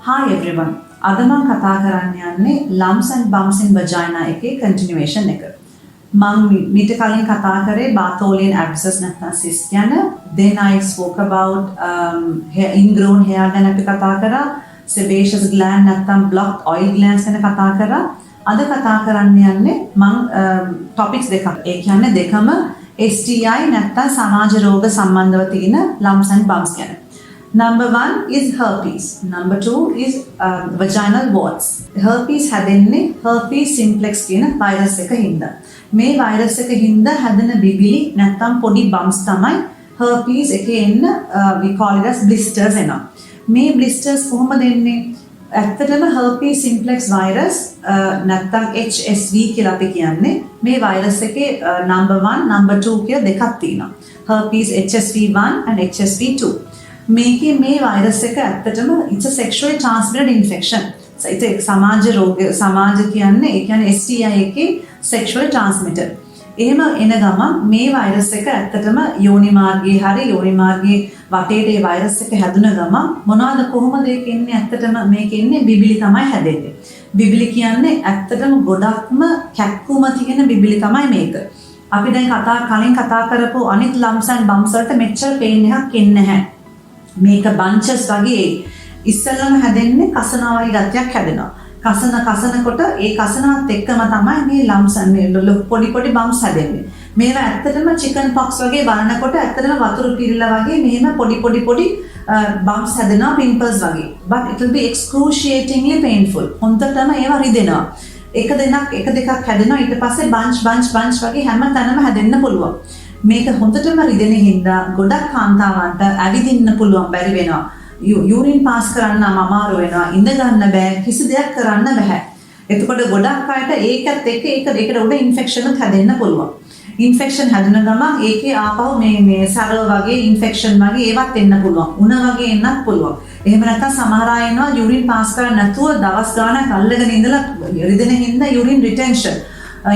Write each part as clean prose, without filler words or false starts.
Hi everyone. අද මං කතා කරන්න යන්නේ lumps and bumps in vagina එකේ continuation එක. මං මීට කලින් කතා කරේ Bartholin abscess නැත්නම් cyst ගැන. Then I spoke about hair, ingrown hair ගැන අපි කතා කරා. Sebaceous gland නැත්නම් blocked oil glands ගැන කතා කරා. අද කතා කරන්න යන්නේ මං topics දෙකක්. ඒ කියන්නේ දෙකම STI නැත්නම් සමාජ රෝග සම්බන්ධව තියෙන lumps and bumps ගැන. Number one is herpes. Number two is vaginal warts. Herpes හැදෙන්නේ herpes simplex කියන වෛරස් එක හින්දා. මේ වෛරස් එක හින්දා හැදෙන බිබිලි නැත්නම් පොඩි බම්ප්ස් තමයි herpes එකේ එන්න, we call it as blisters එනවා. මේ blisters කොහොමද එන්නේ? ඇත්තටම herpes simplex virus නැත්නම් HSV කියලා අපි කියන්නේ මේ වෛරස් එකේ number 1, number 2 කියලා දෙකක් තියෙනවා. Herpes HSV1 and HSV2. මේකේ මේ වෛරස් එක ඇත්තටම it's a sexually transmitted infection. So it's a සමාජ රෝග. සමාජ කියන්නේ, ඒ කියන්නේ STI එකේ sexually transmitted. එහෙම එන ගමන් මේ වෛරස් එක ඇත්තටම යෝනි මාර්ගයේ හරි යෝනි මාර්ගයේ වටේට ඒ වෛරස් එක හැදුන ගමන් මොනවද, කොහොමද ඒක එන්නේ? ඇත්තටම මේක එන්නේ බිබිලි තමයි හැදෙන්නේ. බිබිලි කියන්නේ ඇත්තටම ගොඩක්ම කැක්කුම තියෙන බිබිලි තමයි මේක. අපි දැන් කලින් කතා කරපු අනිත් lumps and bumps වලට මෙච්චර පේන් එකක් එන්නේ නැහැ. මේක බංචස් වගේ ඉස්සෙල්ලම හැදෙන්නේ කසනවා වගේ ගතියක් හැදෙනවා. කසන කසනකොට ඒ කසනවත් එක්කම තමයි මේ ලම්ස්, මේ පොඩි පොඩි බම්ප්ස් හැදෙන්නේ. මේවා ඇත්තටම චිකන් පොක්ස් වගේ බලනකොට ඇත්තටම වතුර පිරিলা වගේ මෙහෙම පොඩි පොඩි පොඩි බම්ප්ස් හැදෙනවා, පිම්පල්ස් වගේ. But it will be excruciatingly painful. හොඳටම ඒවා රිදෙනවා. එක දෙනක් එක දෙකක් හැදෙනවා, ඊට පස්සේ බංච් බංච් බංච් වගේ හැම තැනම හැදෙන්න පුළුවන්. මේක හොඳටම රිදෙන හින්දා ගොඩක් කාන්තාවන්ට ඇවිදින්න පුළුවන් බැරි වෙනවා. යූරින් පාස් කරන්න අමාරු වෙනවා. ඉඳ ගන්න බෑ. කිසි දෙයක් කරන්න බෑ. එතකොට ගොඩක් අයට ඒකත් එක්ක ඒකට උඩ ඉන්ෆෙක්ෂන් උත් හැදෙන්න පුළුවන්. ඉන්ෆෙක්ෂන් හැදුන ගමන් ඒකේ ආපහු මේ මේ සරව වගේ ඉන්ෆෙක්ෂන් වගේ ඒවත් එන්න පුළුවන්. උණ වගේ එන්නත් පුළුවන්. එහෙම නැත්නම් සමහර අය එනවා යූරින් පාස් කරන්න නැතුව දවස් ගාණක් අල්ලගෙන ඉඳලා රිදෙන හින්දා යූරින් රිටෙන්ෂන්.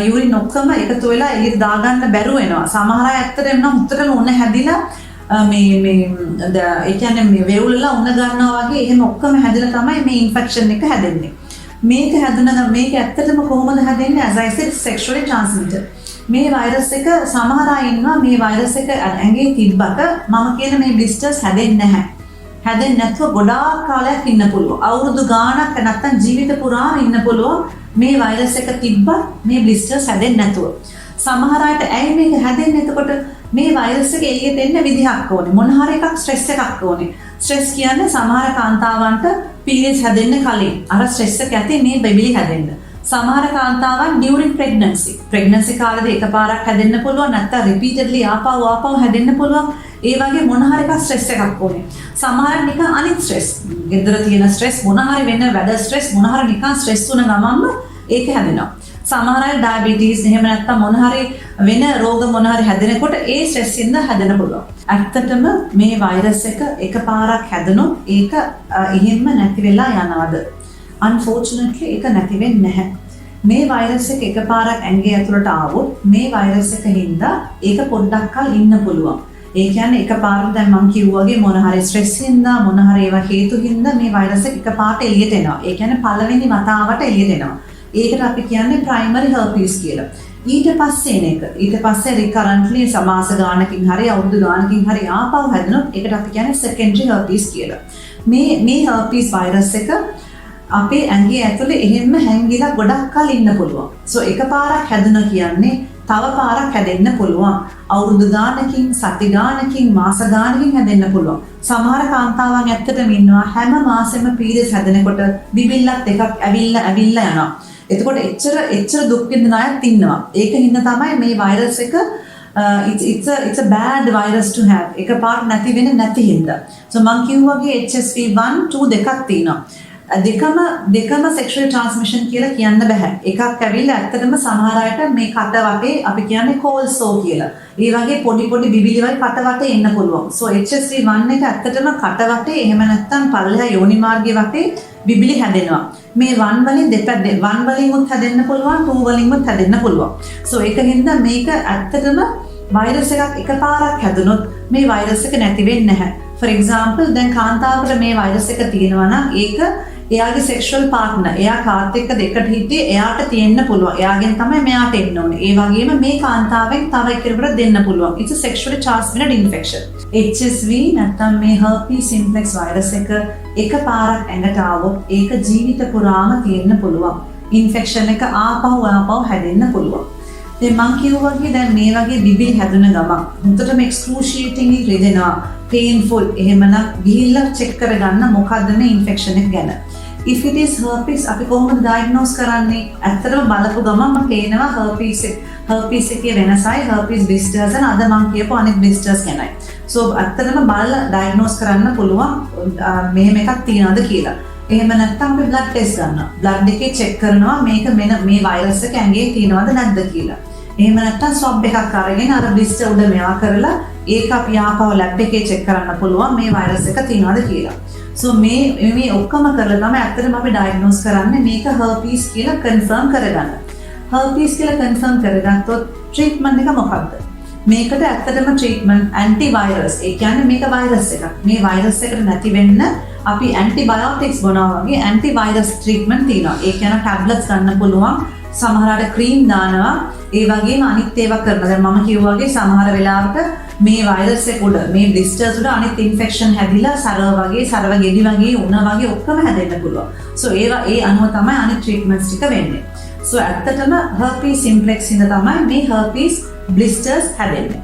යූරින් ඔක්කොම එකතු වෙලා එළියට දාගන්න බැරුව වෙනවා. සමහර අය ඇත්තටම එනවා හොඳටම උණ හැදිලා මේ මේ ඒ කියන්නේ මේ වෙවුලලා උණ ගන්නවා වගේ එහෙම ඔක්කොම හැදිලා තමයි මේ ඉන්ෆෙක්ෂන් එක හැදෙන්නේ. මේක හැදුන ගමන් මේක ඇත්තටම කොහොමද හැදෙන්නේ? As I said, sexually transmitted. මේ වෛරස් එක සමහර අය ඉන්නවා මේ වෛරස් එක ඇඟේ තිබ්බට මම කියන මේ බ්ලිස්ටර්ස් හැදෙන්නේ නැහැ. හැදෙන්නේ නැතුව ගොඩාක් කාලයක් ඉන්න පුළුවන්. අවුරුදු ගාණක් නැත්තම් ජීවිත පුරාම ඉන්න පුළුවන් මේ වෛරස් එක තිබ්බත් මේ බ්ලිස්ටර්ස් හැදෙන්නේ නැතුව. සමහර අයට ඇයි මේක හැදෙන්නේ එතකොට? මේ වෛරස් එක එළියට එන්න විදිහක් ඕනේ. මොන හරි එකක් ස්ට්‍රෙස් එකක් ඕනේ. ස්ට්‍රෙස් කියන්නේ සමහර කාන්තාවන්ට පීරියඩ්ස් හැදෙන්න කලින් අර ස්ට්‍රෙස් එක ඇති මේ බිබිලි හැදෙන්න. සමහර කාන්තාවන් during pregnancy. Pregnancy කාලේදී එකපාරක් හැදෙන්න පුළුවන්, නැත්නම් repeatedly ආපහු ආපහු හැදෙන්න පුළුවන්. ඒ වගේ මොන හරි එකක් ස්ට්‍රෙස් එකක් ඕනේ. සමහර නිකන් අනිත් ස්ට්‍රෙස්, ගෙදර තියෙන ස්ට්‍රෙස්, මොන හරි වෙන වැඩ ස්ට්‍රෙස්, මොන හරි නිකන් ස්ට්‍රෙස් වුණ ගමන්ම ඒක හැදෙනවා. සමහර අය ඩයබටිස් එහෙම නැත්නම් මොන හරි වෙන රෝග මොන හරි හැදෙනකොට ඒ ස්ට්‍රෙස් හින්දා හැදෙන පුළුවන්. ඇත්තටම මේ වෛරස් එක එකපාරක් හැදුනොත් ඒක එහෙම්ම නැති වෙලා යනවද? Unfortunately ඒක නැති වෙන්නේ නැහැ. මේ වෛරස් එක එකපාරක් ඇඟේ ඇතුළට ආවොත් මේ වෛරස් එක හින්දා ඒක පොඩ්ඩක් කල් ඉන්න පුළුවන්. ඒ කියන්නේ එකපාරට දැන් මං කිව්වා වගේ මොන හරි ස්ට්‍රෙස් හින්දා, මොන හරි ඒවා හේතු හින්දා මේ වෛරස් එක එකපාරට එළියට එනවා. ඒ කියන්නේ පළවෙනි වතාවට එළියට එනවා. ඒකට අපි කියන්නේ ප්‍රයිමරි හර්පීස් කියලා. ඊට පස්සේ එන එක. ඊට පස්සේ රිකරන්ට්ලි මාස ගානකින් හරි අවුරුදු ගානකින් හරි ආපහු හැදෙනොත් ඒකට අපි කියන්නේ සෙකන්ඩරි හර්පීස් කියලා. මේ මේ හර්පීස් වෛරස් එක අපේ ඇඟේ ඇතුලේ එහෙම්ම හැංගිලා ගොඩක් කල් ඉන්න පුළුවන්. සෝ එකපාරක් හැදුනා කියන්නේ තව පාරක් හැදෙන්න පුළුවන්. අවුරුදු ගානකින්, සති ගානකින්, මාස ගානකින් හැදෙන්න පුළුවන්. සමහර කාන්තාවන් ඇත්තටම ඉන්නවා හැම මාසෙම පීරියඩ්ස් හැදෙනකොට බිබිල්ලත් එකක් ඇවිල්ලා ඇවිල්ලා යනවා. එතකොට එච්චර එච්චර දුක් විඳින අයත් ඉන්නවා. ඒක හින්දා තමයි මේ වෛරස් එක it's a bad virus to have. එකපාරට නැති වෙන්නේ නැති හින්දා. So මං කිව්වා වගේ HSV 1 2 දෙකක් තියෙනවා. දෙකම දෙකම sexual transmission කියලා කියන්න බෑ. එකක් ඇවිල්ලා ඇත්තටම සමහර අයට මේ කට වටේ අපි කියන්නේ cold sore කියලා. ඒ වගේ පොඩි පොඩි බිබිලි වගේ කට වටේ එන්න පුළුවන්. So HSV 1 එක ඇත්තටම කට වටේ එහෙම නැත්නම් පල්ලෙහා යෝනි මාර්ගයේ වටේ බිබිලි හැදෙනවා. මේ 1 වලින් දෙපැත්තේ 1 වලින් උත් හැදෙන්න පුළුවන්, 2 වලින් උත් හැදෙන්න පුළුවන්. So ඒක හින්දා මේක ඇත්තටම වෛරස් එකක් එකපාරක් හැදුනොත් මේ වෛරස් එක නැති වෙන්නේ නැහැ. For example, දැන් කාන්තාවකට මේ වෛරස් එක තියෙනවා නම් ඒක එයාගේ සෙක්ෂුවල් පාර්ට්නර්, එයා කාත් එක්කද එකට හිටියේ, එයාට තියෙන්න පුළුවන්. එයාගෙන් තමයි මෙයාට එන්න ඕනේ. ඒ වගේම මේ කාන්තාවෙන් තව එක්කෙනෙකුට දෙන්න පුළුවන්. It's a sexually transmitted infection. HSV නැත්තම් මේ herpes simplex virus එක එක පාරක් ඇඟට ආවොත් ඒක ජීවිත පුරාම තියෙන්න පුළුවන්. ඉන්ෆෙක්ෂන් එක ආපහු ආපහු හැදෙන්න පුළුවන්. දැන් මං කිව්වා වගේ, දැන් මේ වගේ බිබිලි හැදුන ගමන් හොඳටම එක්ස්ක්‍රූෂියේටින්ග්ලි රිදෙනවා, පේන්ෆුල්. එහෙමනම් ගිහිල්ලා චෙක් කරගන්න මොකද්ද මේ ඉන්ෆෙක්ෂන් එක ගැන. If it is herpes, අපි කොහොමද ඩයග්නෝස් කරන්නේ? ඇත්තටම බලපු ගමන්ම පේනවා herpes එක. Herpes එකේ වෙනසයි herpes blisters and අද මං කියපු අනිත් blisters ගැනයි. So ඇත්තටම බලලා ඩයග්නෝස් කරන්න පුළුවන් මෙහෙම එකක් තියනවද කියලා. එහෙම නැත්නම් අපි බ්ලඩ් ටෙස්ට් ගන්නවා. බ්ලඩ් එකේ චෙක් කරනවා මේක මෙන මේ වෛරස් එක ඇඟේ තියෙනවද නැද්ද කියලා. එහෙම නැත්නම් ස්වොබ් එකක් අරගෙන අර බ්ලිස්ටර් උඩ මේවා කරලා ඒක අපි ආපහු ලැබ් එකේ චෙක් කරන්න පුළුවන් මේ වෛරස් එක තියෙනවද කියලා. සෝ මේ මේ ඔක්කොම කරලා තමයි ඇත්තටම අපි ඩයග්නෝස් කරන්නේ මේක හර්පීස් කියලා කන්ෆර්ම් කරගන්න. හර්පීස් කියලා කන්ෆර්ම් කරගත්තොත් ට්‍රීට්මන්ට් එක මොකක්ද? මේකට ඇත්තටම ට්‍රීට්මන්ට් ඇන්ටිවයිරස්. ඒ කියන්නේ මේක වෛරස් එකක්. මේ වෛරස් එකට නැති වෙන්න අපි ඇන්ටිබයොටික්ස් බොනවා වගේ ඇන්ටිවයිරස් ට්‍රීට්මන්ට් තියෙනවා. ඒ කියන්නේ ටැබ්ලට්ස් ගන්න පුළුවන්. සමහර අයට ක්‍රීම් දානවා. ඒ වගේම අනිත් ඒවා කරනවා. දැන් මම කිව්වා වගේ සමහර වෙලාවට මේ වෛරස් එක උඩ, මේ බ්ලිස්ටර්ස් උඩ අනිත් ඉන්ෆෙක්ෂන් හැදිලා සරව වගේ, සරව ගෙඩි වගේ, උණ වගේ ඔක්කොම හැදෙන්න පුළුවන්. සෝ ඒවා ඒ අනුව තමයි අනිත් ට්‍රීට්මන්ට්ස් ටික වෙන්නේ. සෝ ඇත්තටම හර්පීස් සිම්ප්ලෙක්ස් හින්දා තමයි මේ හර්පීස් බ්ලිස්ටර්ස් හැදෙන්නේ.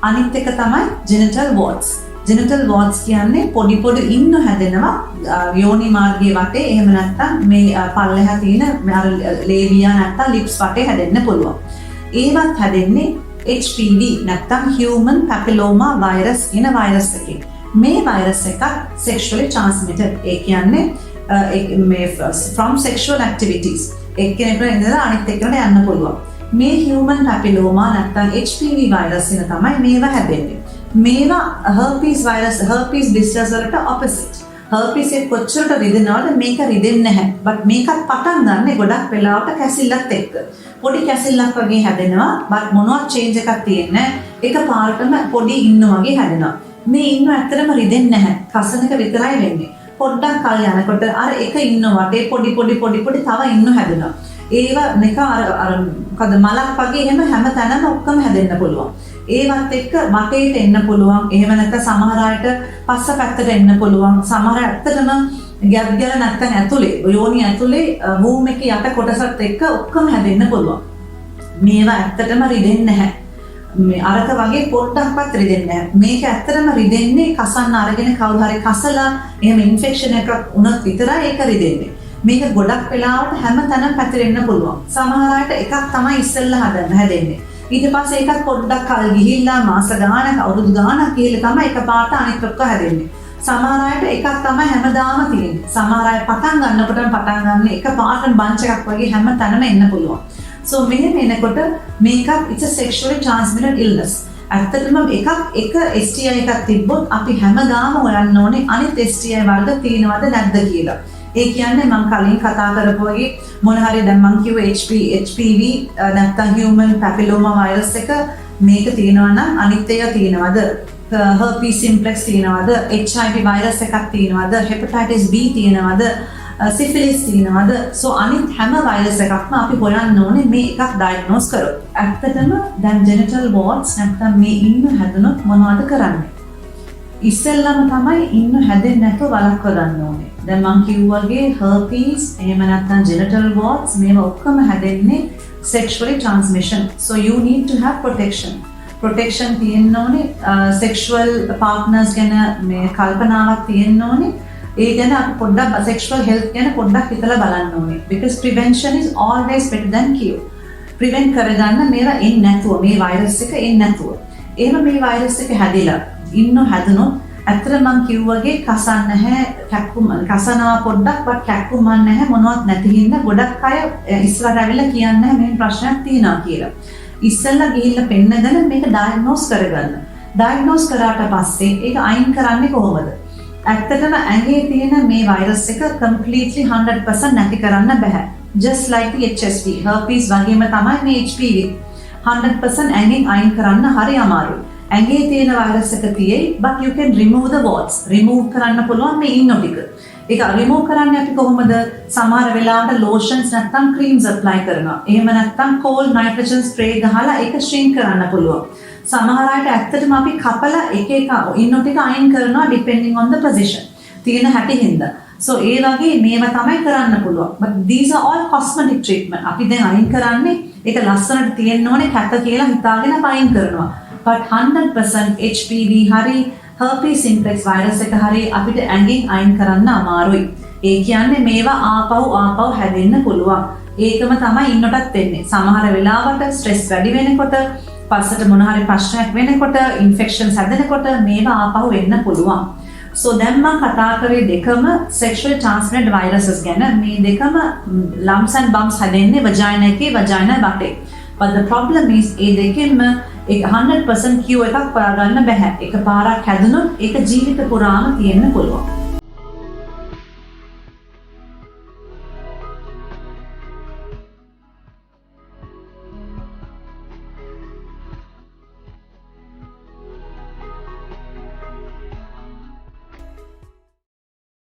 අනිත් එක තමයි ජෙනිටල් වෝට්ස්. ජෙනිටල් වෝට්ස් කියන්නේ පොඩි පොඩි ඉන්නු හැදෙනවා යෝනි මාර්ගයේ වටේ, එහෙම නැත්නම් මේ පල්ලෙහා තියෙන අර ලේබියා නැත්නම් ලිප්ස් වටේ හැදෙන්න පුළුවන්. ඒවත් හැදෙන්නේ HPV නැත්නම් human papilloma virus කියන වෛරස් එකෙන්. මේ වෛරස් එකක් sexually transmitted. ඒ කියන්නේ මේ from sexual activities. එක්කෙනෙකුට ඉඳලා අනිත් එක්කෙනාට යන්න පුළුවන්. මේ human papilloma නැත්නම් HPV virus වෙන තමයි මේවා හැදෙන්නේ. මේවා herpes virus, herpes blisters වලට opposite. Herpes එක කොච්චරට රිදෙනවද, මේක රිදෙන්නේ නැහැ. බට් මේකත් පටන් ගන්න ගොඩක් වෙලාවට කැසිල්ලත් එක්ක. පොඩි කැසිල්ලක් වගේ හැදෙනවා. බට් මොනවත් චේන්ජ් එකක් තියෙන්නේ නැහැ. එක පාරටම පොඩි ඉන්නු වගේ හැදෙනවා. මේ ඉන්නු ඇත්තටම රිදෙන්නේ නැහැ. කසන එක විතරයි වෙන්නේ. පොඩ්ඩක් කල් යනකොට අර එක ඉන්නු වටේ පොඩි පොඩි පොඩි පොඩි තව ඉන්නු හැදෙනවා. ඒවා නිකන් අර අර මොකද මලක් වගේ එහෙම හැම තැනම ඔක්කොම හැදෙන්න පුළුවන්. ඒවත් එක්ක වටේට එන්න පුළුවන්. එහෙම නැත්නම් සමහර අයට පස්ස පැත්තට එන්න පුළුවන්. සමහර අය ඇත්තටම ගැප් ගැල නැත්නම් ඇතුලේ, යෝනි ඇතුලේ වූම් එකේ යට කොටසත් එක්ක ඔක්කොම හැදෙන්න පුළුවන්. මේවා ඇත්තටම රිදෙන්නේ නැහැ. මේ අරක වගේ පොඩ්ඩක්වත් රිදෙන්නේ නැහැ. මේක ඇත්තටම රිදෙන්නේ කසන්න අරගෙන කවුරු හරි කසලා එහෙම ඉන්ෆෙක්ෂන් එකක් වුණොත් විතරයි ඒක රිදෙන්නේ. මේක ගොඩක් වෙලාවට හැම තැනම පැතිරෙන්න පුළුවන්. සමහර අයට එකක් තමයි ඉස්සෙල්ලා හැදෙන්නේ. ඊට පස්සේ ඒකත් පොඩ්ඩක් කල් ගිහිල්ලා මාස ගාණක් අවුරුදු ගාණක් ගිහිල්ලා තමයි එකපාරට අනිත් ඔක්කොම හැදෙන්නේ. සමහර අයට එකක් තමයි හැමදාම තියෙන්නේ. සමහර අය පටන් ගන්නකොටම පටන් ගන්න එක පාටම බංච් එකක් වගේ හැම තැනම එන්න පුළුවන්. සෝ මෙහෙම එනකොට මේකත් it's a sexually transmitted illness. ඇත්තටම එකක් එක STI එකක් තිබ්බොත් අපි හැමදාම හොයන්න ඕනේ අනිත් STI වර්ග තියෙනවද නැද්ද කියලා. ඒ කියන්නේ මං කලින් කතා කරපු වගේ මොන හරි, දැන් මං කිව්ව HP HPV නැත්තම් human papilloma virus එක, මේක තියෙනවා නම් අනිත් ඒවා තියෙනවද? Herpes simplex තියෙනවද? HIV virus එකක් තියෙනවද? Hepatitis B තියෙනවද? සිෆිලිස් තියෙනවද? සෝ අනිත් හැම වෛරස් එකක්ම අපි හොයන්න ඕනේ මේ එකක් ඩයග්නෝස් කරොත්. ඇත්තටම දැන් ජෙනිටල් වෝට්ස් නැත්තම් මේ ඉන්නු හැදුනොත් මොනවද කරන්නේ? ඉස්සෙල්ලම තමයි ඉන්නු හැදෙන්නේ නැතුව වළක්ව ගන්න ඕනේ. දැන් මං කිව්වා වගේ හර්පීස් එහෙම නැත්නම් ජෙනිටල් වෝට්ස් මේවා ඔක්කොම හැදෙන්නේ sexually transmission. So you need to have protection. Protection තියෙන්න ඕනේ, sexual partners ගැන මේ කල්පනාවක් තියෙන්න ඕනේ. ඒ ගැන අපි පොඩ්ඩක් sexual health ගැන පොඩ්ඩක් හිතලා බලන්න ඕනේ. Because prevention is always better than cure. Prevent කරගන්න මේවා එන්නේ නැතුව, මේ වෛරස් එක එන්නේ නැතුව. එහෙම මේ වෛරස් එක හැදිලා ඉන්නු හැදුනොත් ඇත්තට මං කිව්වාගේ කසන්න නැහැ, කැක්කුම් කසනවා පොඩ්ඩක්, බට් කැක්කුම් නැහැ, මොනවත් නැති හින්දා ගොඩක් අය ඉස්සරහට ඇවිල්ලා කියන්නේ නැහැ මේ ප්‍රශ්නයක් තියෙනවා කියලා. ඉස්සෙල්ලා ගිහිල්ලා පෙන්නගෙන මේක ඩයග්නෝස් කරගන්න. ඩයග්නෝස් කරාට පස්සේ ඒක අයින් කරන්නේ කොහොමද? ඇත්තටම ඇඟේ තියෙන මේ වෛරස් එක කම්ප්ලීට්ලි 100% නැති කරන්න බෑ. Just like the HSV, herpes වගේම තමයි මේ HPV. 100% ඇඟෙන් අයින් කරන්න හරි අමාරුයි. ඇඟේ තියෙන වෛරස් එක තියෙයි, but you can remove the warts. Remove කරන්න පුළුවන් මේ ඉන්නු ටික. ඒක රිමූව් කරන්නේ අපි කොහොමද? සමහර වෙලාවට ලෝෂන්ස් නැත්නම් ක්‍රීම්ස් ඇප්ලයි කරනවා. එහෙම නැත්නම් කෝල්ඩ් නයිට්‍රජන් ස්ප්‍රේ ගහලා ඒක ශ්‍රින්ක් කරන්න පුළුවන්. සමහර අයට ඇත්තටම අපි කපලා එක එක ඉන්නෝ ටික අයින් කරනවා, depending on the position. තියෙන හැටි හින්දා. So ඒ වගේ මේවා තමයි කරන්න පුළුවන්. But these are all cosmetic treatment. අපි දැන් අයින් කරන්නේ ඒක ලස්සනට තියෙන්න ඕනේ, කැත කියලා හිතාගෙන අපි අයින් කරනවා. But 100% HPV හරි herpes simplex virus එක හරි අපිට ඇඟෙන් අයින් කරන්න අමාරුයි. ඒ කියන්නේ මේවා ආපහු ආපහු හැදෙන්න පුළුවන්. ඒකම තමයි ඉන්නටත් වෙන්නේ. සමහර වෙලාවට ස්ට්‍රෙස් වැඩි වෙනකොට, පස්සට මොන හරි ප්‍රශ්නයක් වෙනකොට, ඉන්ෆෙක්ෂන්ස් හැදෙනකොට මේවා ආපහු එන්න පුළුවන්. So දැන් මම කතා කරේ දෙකම sexual transmitted viruses ගැන. මේ දෙකම lumps and bumps හැදෙන්නේ vagina එකේ, vagina වටේ. But the problem is ඒ දෙකෙන්ම ඒක 100% cure එකක් හොයාගන්න බැහැ. එක පාරක් හැදුනොත් ඒක ජීවිත පුරාම තියෙන්න පුළුවන්.